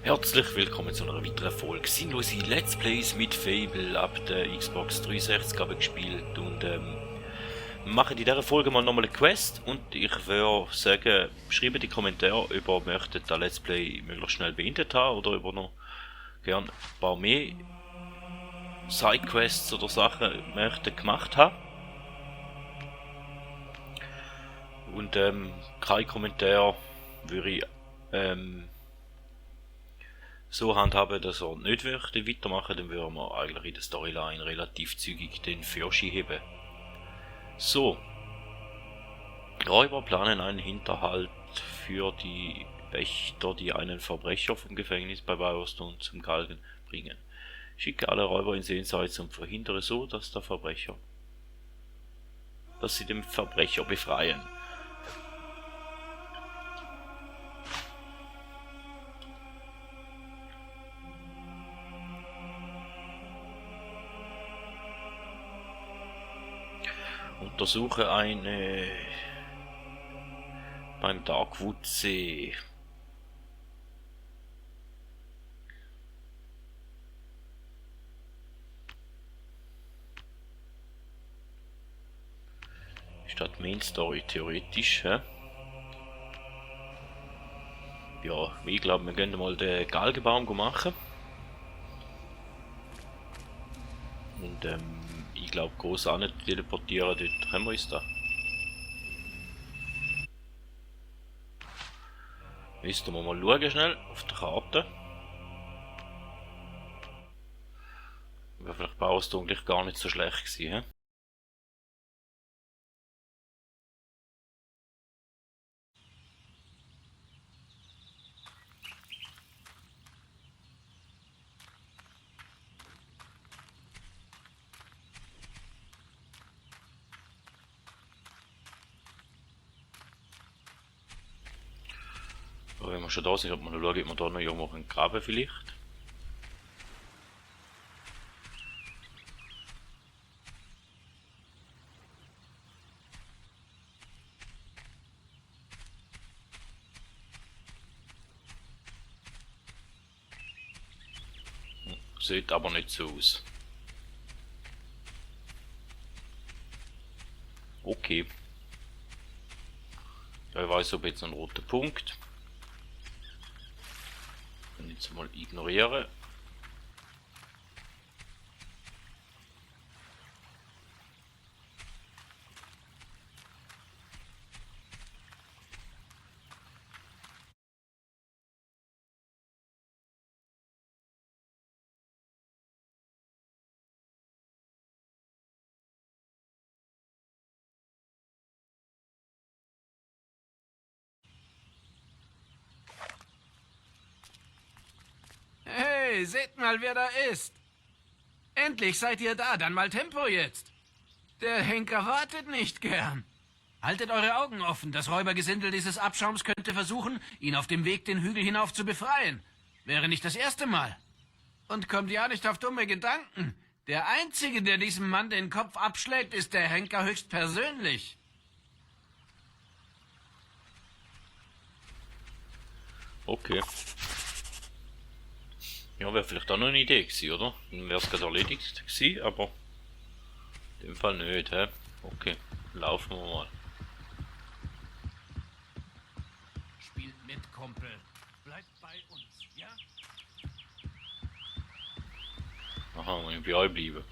Herzlich willkommen zu einer weiteren Folge sinnlose Let's Plays mit Fable ab der Xbox 360 habe gespielt und machen in dieser Folge mal nochmal eine Quest und ich würde sagen, schreibt in die Kommentare, ob ihr möchtet das Let's Play möglichst schnell beendet haben oder ob ihr noch gerne ein paar mehr Sidequests oder Sachen möchtet gemacht haben. Und kein Kommentar würde ich so handhaben, dass er nicht weitermachen, dann würden wir eigentlich in der Storyline relativ zügig den Fürschi heben. So. Räuber planen einen Hinterhalt für die Wächter, die einen Verbrecher vom Gefängnis bei Bowerstone zum Galgen bringen. Schicke alle Räuber in Jenseits und verhindere so, dass sie den Verbrecher befreien. Untersuche beim Darkwood-See. Statt Main Story theoretisch, hä? Ja, ich glaube, wir gehen mal den Galgenbaum machen. Und ich glaube, groß auch nicht teleportieren, dort haben wir uns da. Müssten wir mal schauen schnell auf der Karte. Wäre vielleicht Bowerstone gleich gar nicht so schlecht gewesen, hä? Aber wenn wir schon da sind, ob wir noch schauen, ob wir da noch irgendwo graben vielleicht. Sieht aber nicht so aus. Okay. Ja, ich weiß, ob jetzt ein roter Punkt. Und jetzt mal ignorieren. Hey, seht mal, wer da ist. Endlich seid ihr da, dann mal Tempo jetzt. Der Henker wartet nicht gern. Haltet eure Augen offen, das Räubergesindel dieses Abschaums könnte versuchen, ihn auf dem Weg den Hügel hinauf zu befreien. Wäre nicht das erste Mal. Und kommt ja nicht auf dumme Gedanken. Der Einzige, der diesem Mann den Kopf abschlägt, ist der Henker höchstpersönlich. Okay. Ja, wäre vielleicht auch noch eine Idee gewesen, oder? Dann wäre es gerade erledigt gewesen, aber in dem Fall nicht, hä? Okay, laufen wir mal. Spielt mit, Kumpel. Bleibt bei uns, ja? Aha, wir bei euch bleiben.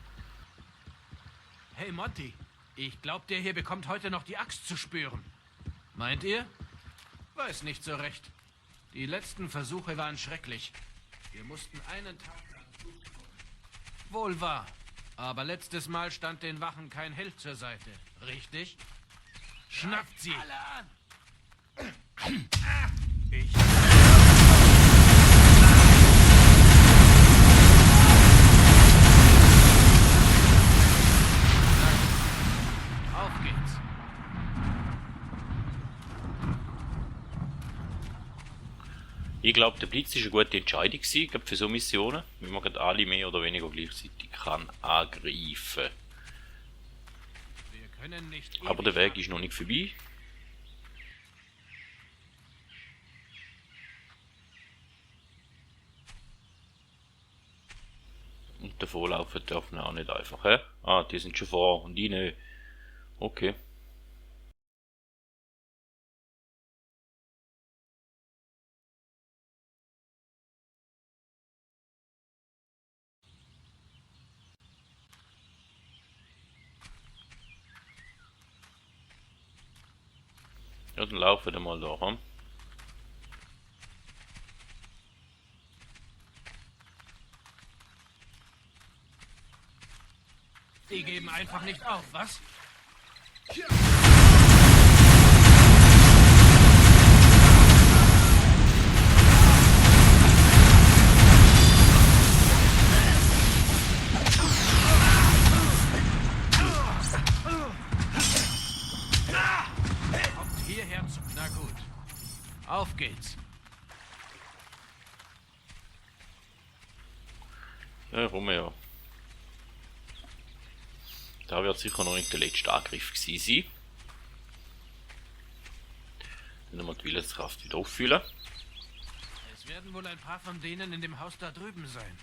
Hey, Monty. Ich glaub, der hier bekommt heute noch die Axt zu spüren. Meint ihr? Weiß nicht so recht. Die letzten Versuche waren schrecklich. Wir mussten einen Tag lang durchkommen. Wohl wahr. Aber letztes Mal stand den Wachen kein Held zur Seite. Richtig? Schnappt sie! Alle an! Ich... Auf geht's. Ich glaube, der Blitz ist eine gute Entscheidung gewesen, für so Missionen, wie man gerade alle mehr oder weniger gleichzeitig kann angreifen. Wir können nicht Aber der Weg ist noch nicht vorbei. Davonlaufen darf man auch nicht einfach, hä? Ah, die sind schon vor und die nicht. Okay. Ja, dann laufen wir mal da, hm? Die geben einfach nicht auf, was? Kommt hierher zu. Na gut. Auf geht's. Ja, Romeo. Da wird sicher noch nicht der letzte Angriff gewesen sein. Dann wir die Willenskraft wieder auffüllen. Es werden wohl ein paar von denen in dem Haus da drüben sein.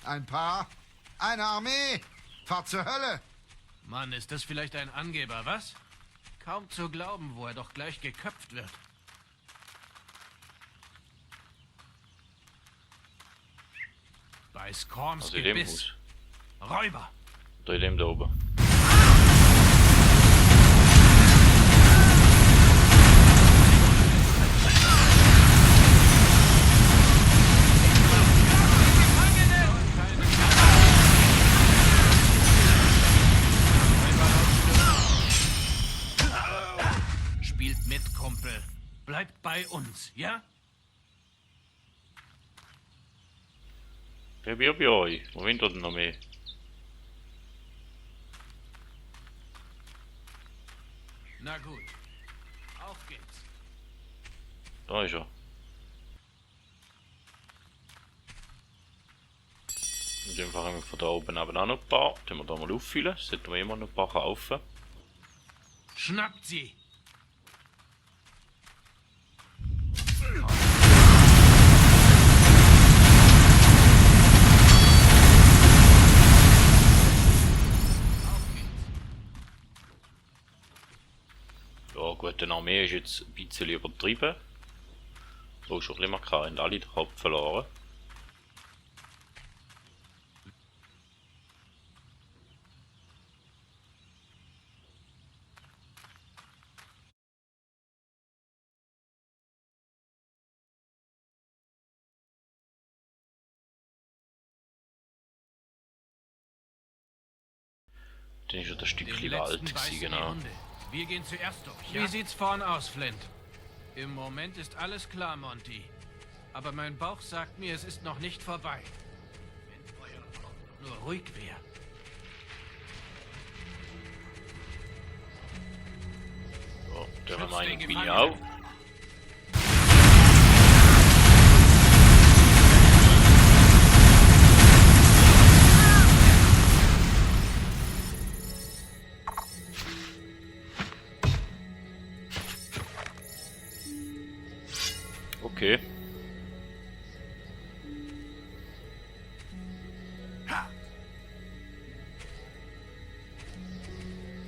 Ein paar? Eine Armee? Fahrt zur Hölle! Mann, ist das vielleicht ein Angeber, was? Kaum zu glauben, wo er doch gleich geköpft wird. Bei Scorms Also in dem Gebiss. Haus. Räuber! Oder in dem da oben. Spielt mit, Kumpel. Bleibt bei uns, ja? Ja, wir bei euch. Wo wollt ihr denn noch mehr? Na gut. Auf geht's. Da ist er. In dem Fall haben wir von da oben eben auch noch ein paar. Den wir da mal auffüllen. Sollten wir immer noch ein paar kaufen. Schnappt sie! Ja gut, die Armee ist jetzt ein bisschen übertrieben. So schon ein bisschen markant, alle den Kopf verloren. Dann ist ja das Stückchen Wald gewesen, genau. Wir gehen zuerst durch. Ja? Wie sieht's vorn aus, Flint? Im Moment ist alles klar, Monty. Aber mein Bauch sagt mir, es ist noch nicht vorbei. Nur ruhig wäre. So, der Schützt Meinung den bin ich Gefangenen. auch. Okay.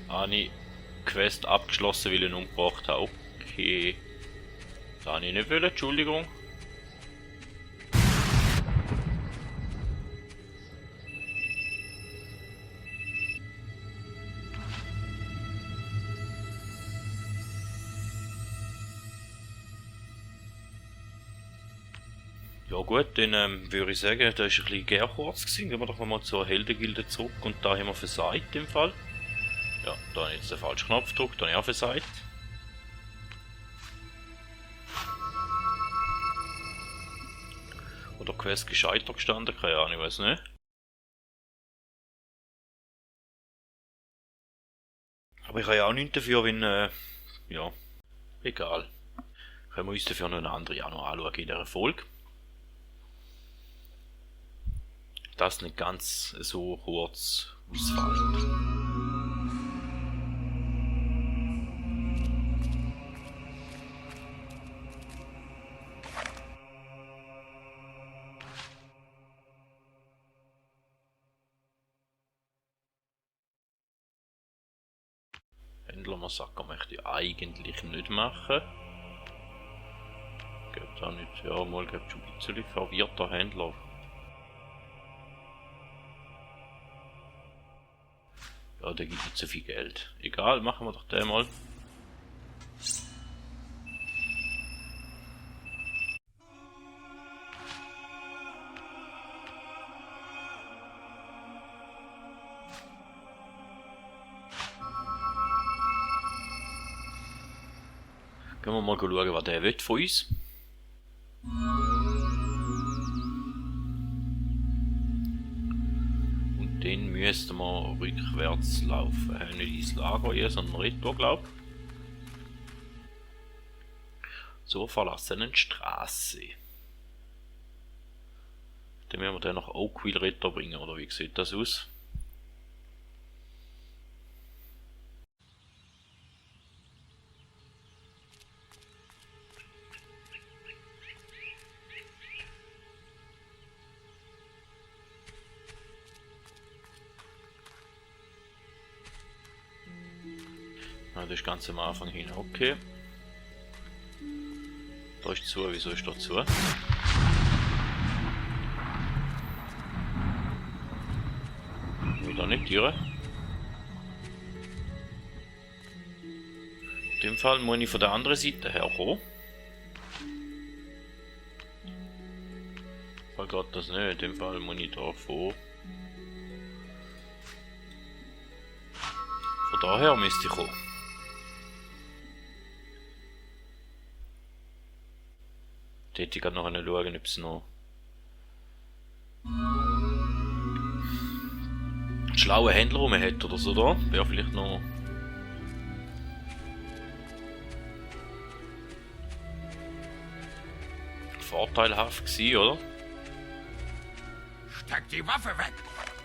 Ani Quest abgeschlossen, weil ich ihn umgebracht habe. Okay. Das habe ich nicht wollen, Entschuldigung. Ja gut, dann würde ich sagen, da ist ein bisschen gern kurz gewesen. Gehen wir doch nochmal zur Heldengilde zurück und da haben wir versagt im Fall. Ja, da habe ich jetzt den falschen Knopf gedrückt, da habe ich auch versagt. Oder Quest gescheitert gestanden, keine Ahnung, ich weiß nicht. Aber ich habe ja auch nichts dafür, wenn, ja, egal. Können wir uns dafür noch eine andere auch noch anschauen in dieser Folge. Das nicht ganz so kurz ausfällt. Händlermassaker möchte ich eigentlich nicht machen. Gibt auch nicht, ja mal gibt schon ein bisschen verwirrter Händler. Ja, der gibt nicht so viel Geld. Egal, machen wir doch den mal. Gehen wir mal schauen, was der will von uns. Und den müssten wir rückwärts laufen. Nicht ins Lager hier, sondern retour, glaube ich. Zur verlassenen Straße. Dann werden wir den nach Oakville Ritter bringen, oder wie sieht das aus? Ja, das ist ganz am Anfang hin, okay. Da ist zu, wieso ist da zu? Oder nicht Türe? In dem Fall muss ich von der anderen Seite her kommen. Weil geht das nicht, in dem Fall muss ich da vor. Von daher müsste ich kommen. Da hätte ich gerade noch schauen, ob es noch einen schlauen Händler rum hat oder so da. Wäre vielleicht noch vorteilhaft gewesen, oder? Steck die Waffe weg.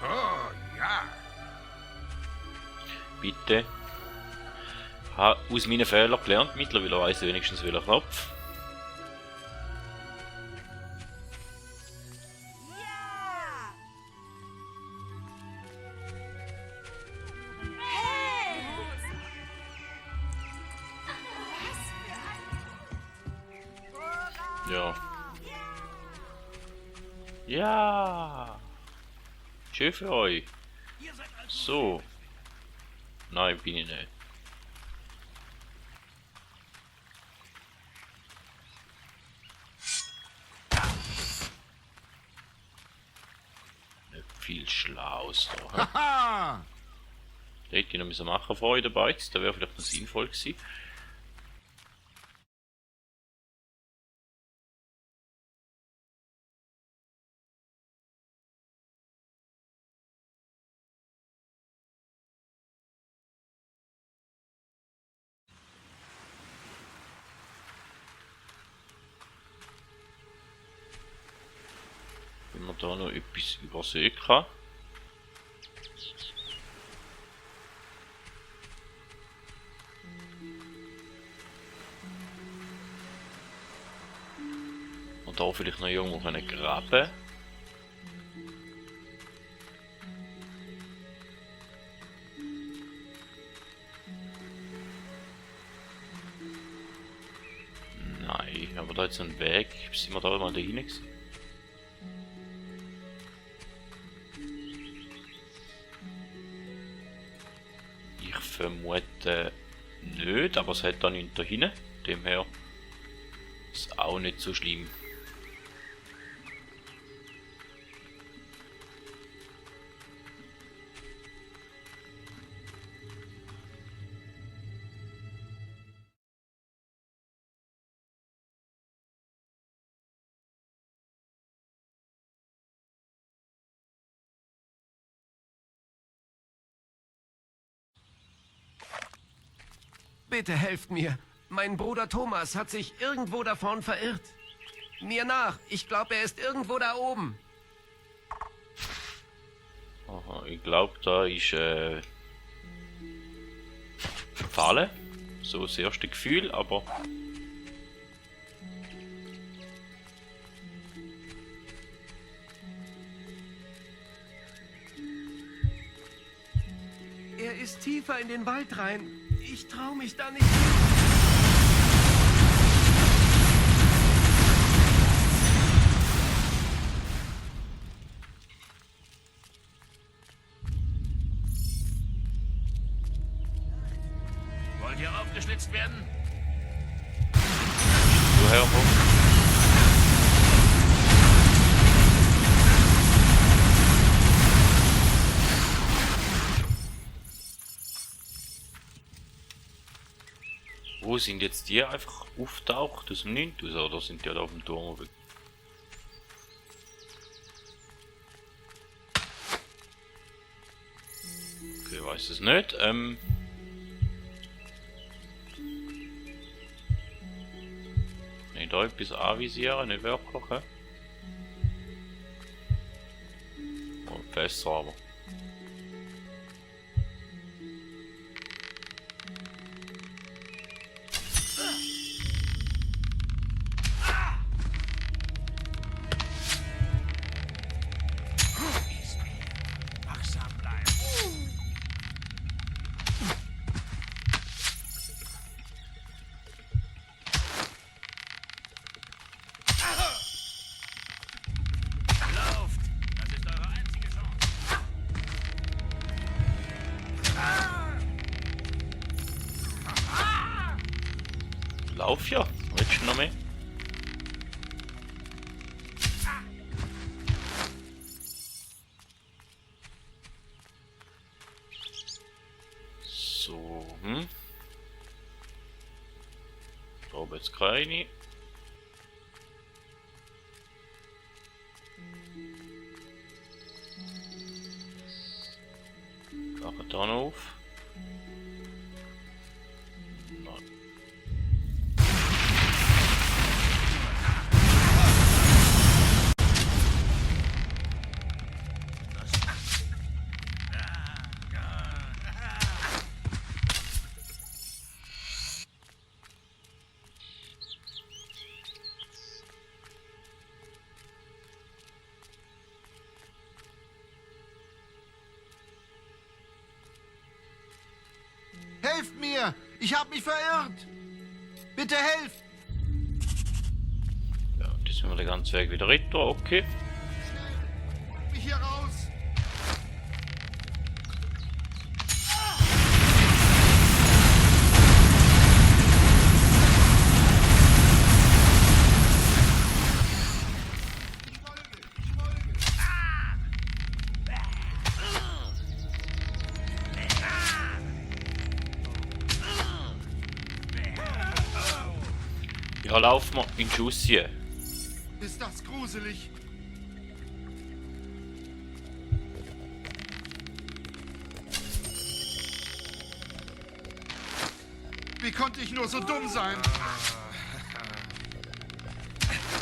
Oh, ja. Bitte. Ich habe aus meinen Fehlern gelernt. Mittlerweile weiss ich wenigstens welcher Knopf. Ja. Ja. Schön für euch. So. Nein, bin ich nicht. Nicht viel Schlaues da. Haha. Da hätte ich noch müssen machen vor den Bytes, da wäre vielleicht noch sinnvoll gewesen. Wenn man da noch etwas übersehen kann. Und da vielleicht noch irgendwo können graben. Nein, aber da ist ein Weg. Sind wir da mal dahin gewesen? Ich vermute nicht, aber es hat da nichts da hinten. Demher ist auch nicht so schlimm. Bitte helft mir. Mein Bruder Thomas hat sich irgendwo da vorn verirrt. Mir nach. Ich glaube, er ist irgendwo da oben. Aha, ich glaube, da ist Falle. So das erste Gefühl, aber Er ist tiefer in den Wald rein. Ich trau mich da nicht. Wollt ihr aufgeschlitzt werden? Du Herbo. Wo sind jetzt die einfach auftaucht aus dem Nintus oder sind die da auf dem Turm? Okay, ich weiß es nicht. Nicht da etwas anvisieren, nicht wirklich. Oh, besser aber. Wachsam bleiben. Lauft! Das ist eure einzige Chance. Lauf ja, willst du noch mehr? So, Ich glaube jetzt keine. Machen dann auf. Nein. Helft mir! Ich habe mich verirrt! Bitte helft! Ja, jetzt sind wir den ganzen Weg wieder retour, okay. Schnell! Mich hier raus! Ich folge! Ja, lauf mal in den Schuss hier. Ist das gruselig? Wie konnte ich nur so dumm sein?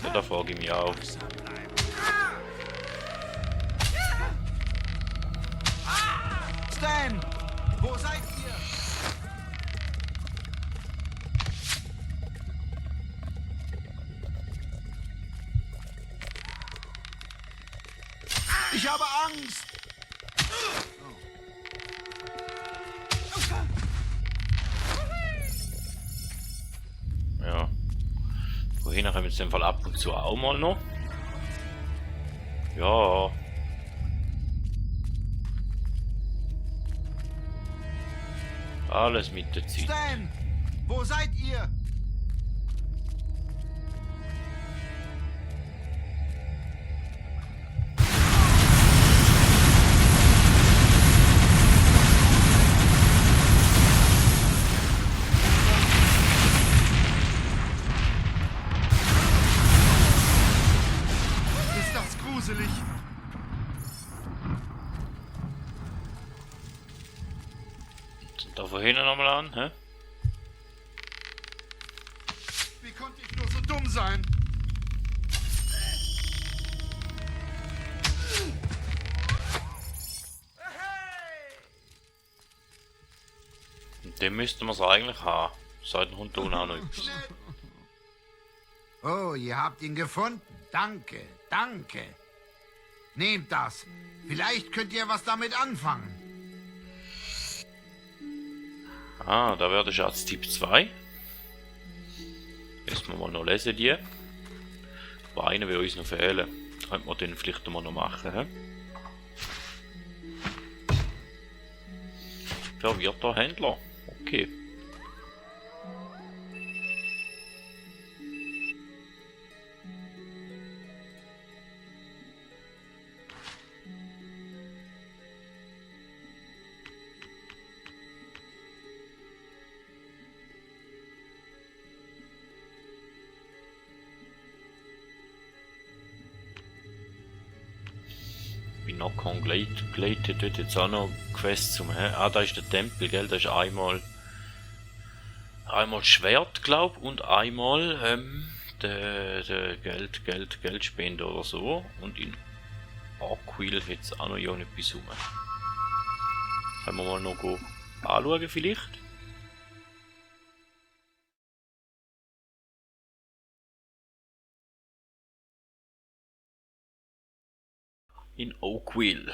Ja, da frage ich mich auch. Stan! Wo seid ihr? Ich habe Angst! Ja. Wohin haben wir jetzt den Fall ab und zu auch mal noch? Ja. Alles mit der Zeit. Stan! Wo seid ihr? Ist das gruselig? Sind da vorhin nochmal an, hä? Wie konnte ich nur so dumm sein? Den müssten wir es eigentlich haben. Seit dem Hund auch noch. Schnell! Oh, ihr habt ihn gefunden. Danke, danke. Nehmt das. Vielleicht könnt ihr was damit anfangen. Ah, da wäre der Schatztipp 2. Müssen wir mal noch lesen, die. Aber einer will uns noch fehlen. Könnte man den vielleicht mal noch machen, he? Verwirrter Händler. Okay. Binokon gleitet dort jetzt auch noch Quest zum. Ah, da ist der Tempel, gell? Da ist einmal Schwert, glaub, und einmal der Geldspender oder so. Und in Aquil jetzt auch noch ja etwas rum. Können wir mal noch anschauen vielleicht? In Oakville.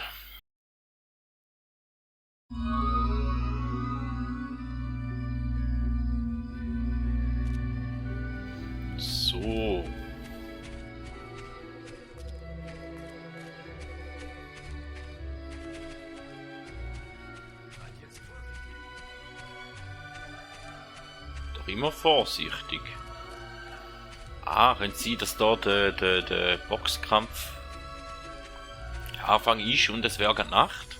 So. Doch immer vorsichtig. Ah, könnte sein, dass da der Boxkampf Anfang ist und es wäre gerade Nacht.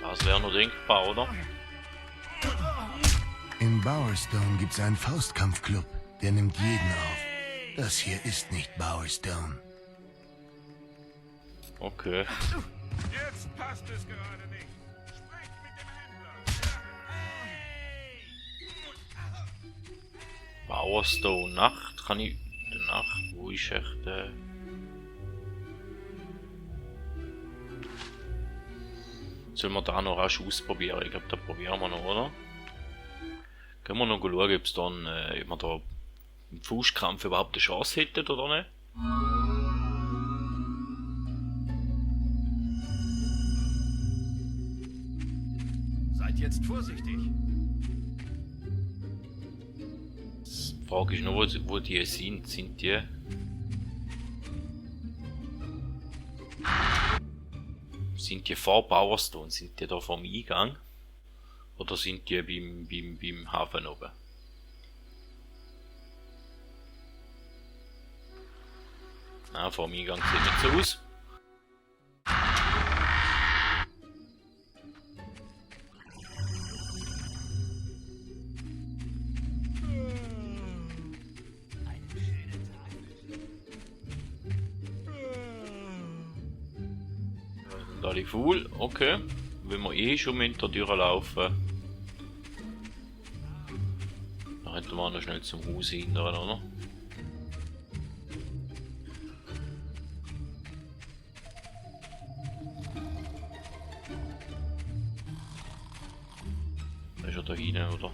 Das wäre nur denkbar, oder? In Bowerstone gibt's einen Faustkampfclub. Der nimmt jeden auf. Das hier ist nicht Bowerstone. Okay. Jetzt passt es gerade nicht. Sprich mit dem Händler. Bowerstone, Nacht. Kann ich... Nacht, wo ist echt... Sollen wir da noch rasch ausprobieren? Ich glaube, da probieren wir noch, oder? Können wir noch schauen, ob es dann, ob wir da im Faustkampf überhaupt eine Chance hätten oder nicht? Seid jetzt vorsichtig. Die Frage ist nur, wo die sind. Sind die... Sind die vor Bowerstone? Sind die da vom Eingang? Oder sind die beim Hafen oben? Ah, vor dem Eingang sieht nicht so aus. Sind alle full, okay. Wenn wir eh schon hinter der Tür laufen, dann hätten wir noch schnell zum Haus hindern, oder? Da ist er da hinten, oder?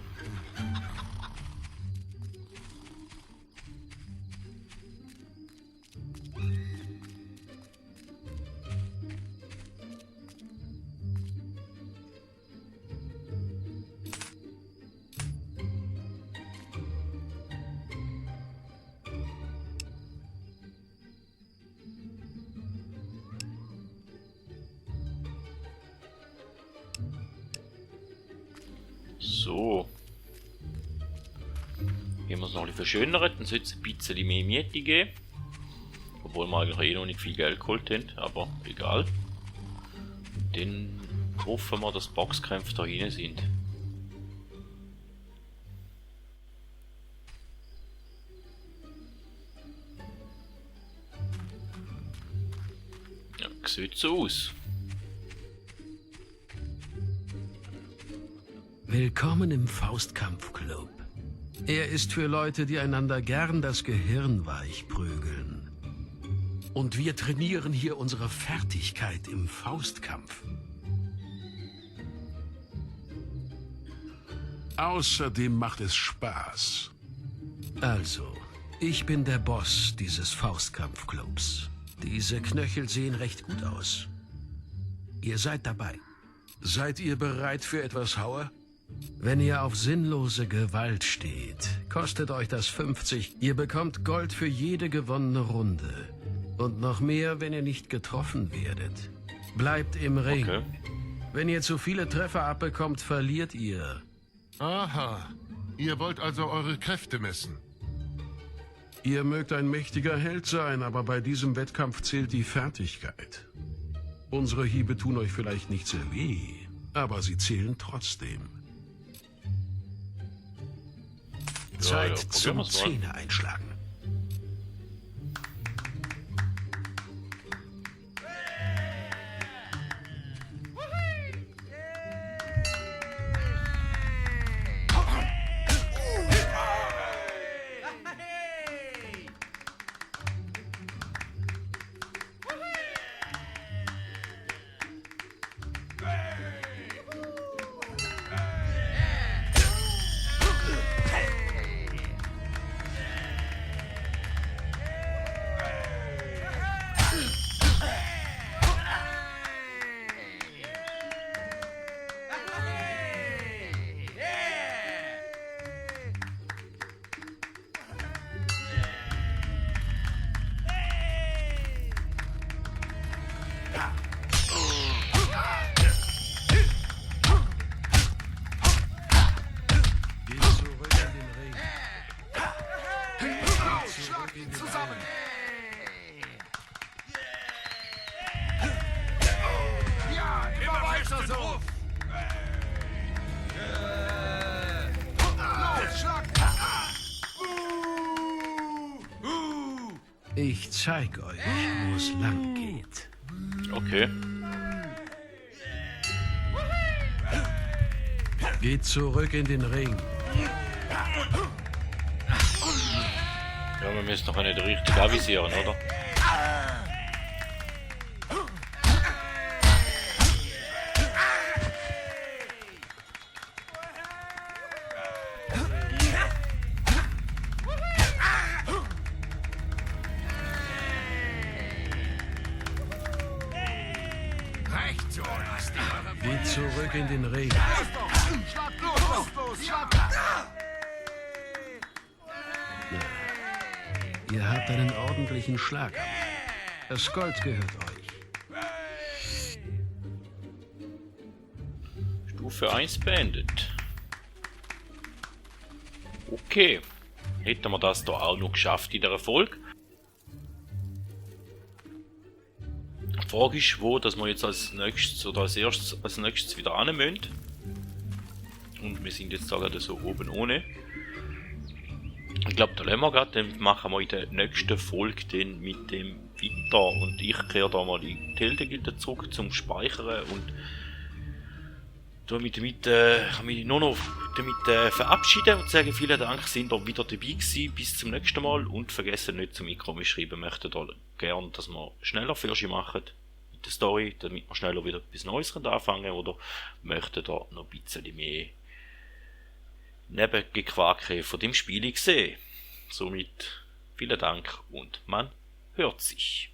So. Hier haben wir es noch ein bisschen verschönert, dann sollte es ein bisschen mehr Miete geben. Obwohl wir eigentlich eh noch nicht viel Geld geholt haben, aber egal. Und dann hoffen wir, dass Boxkämpfe da hinten sind. Ja, sieht so aus. Willkommen im Faustkampfclub. Er ist für Leute, die einander gern das Gehirn weich prügeln. Und wir trainieren hier unsere Fertigkeit im Faustkampf. Außerdem macht es Spaß. Also, ich bin der Boss dieses Faustkampfclubs. Diese Knöchel sehen recht gut aus. Ihr seid dabei. Seid ihr bereit für etwas Hauer? Wenn ihr auf sinnlose Gewalt steht, kostet euch das 50. Ihr bekommt Gold für jede gewonnene Runde. Und noch mehr, wenn ihr nicht getroffen werdet. Bleibt im Ring. Okay. Wenn ihr zu viele Treffer abbekommt, verliert ihr. Aha. Ihr wollt also eure Kräfte messen. Ihr mögt ein mächtiger Held sein, aber bei diesem Wettkampf zählt die Fertigkeit. Unsere Hiebe tun euch vielleicht nicht sehr weh, aber sie zählen trotzdem. Zeit probieren zum wir's mal. Zähne einschlagen. Geht zurück in den Ring. Schlag ihn zusammen! Ja, immer weiter so! Los, schlag! Ich zeig euch, wo es lang geht. Okay. Geht zurück in den Ring. Ja, wir müssen noch nicht richtig avisieren, oder? Reicht so, lasst die eure Geht zurück in den Ring. Schlag los, schlag! Ihr habt einen ordentlichen Schlag. Das Gold gehört euch. Stufe 1 beendet. Okay. Hätten wir das da auch noch geschafft in der Folge. Die Frage ist, wo dass wir jetzt als nächstes oder als nächstes wieder ran müssen. Und wir sind jetzt da gerade so oben ohne. Ich glaube, da lassen wir gerade, dann machen wir in der nächsten Folge den mit dem weiter. Und ich kehre da mal in die Heldengilde zurück zum Speichern und damit kann mich nur noch damit verabschieden und sagen, vielen Dank, sind ihr wieder dabei gewesen. Bis zum nächsten Mal und vergessen nicht zum Mikro schreiben, möchtet ihr gerne, dass wir schneller Fürsche machen mit der Story, damit wir schneller wieder etwas Neues anfangen oder möchtet ihr noch ein bisschen mehr Nebengequake von dem Spiel sehen. Somit vielen Dank und man hört sich.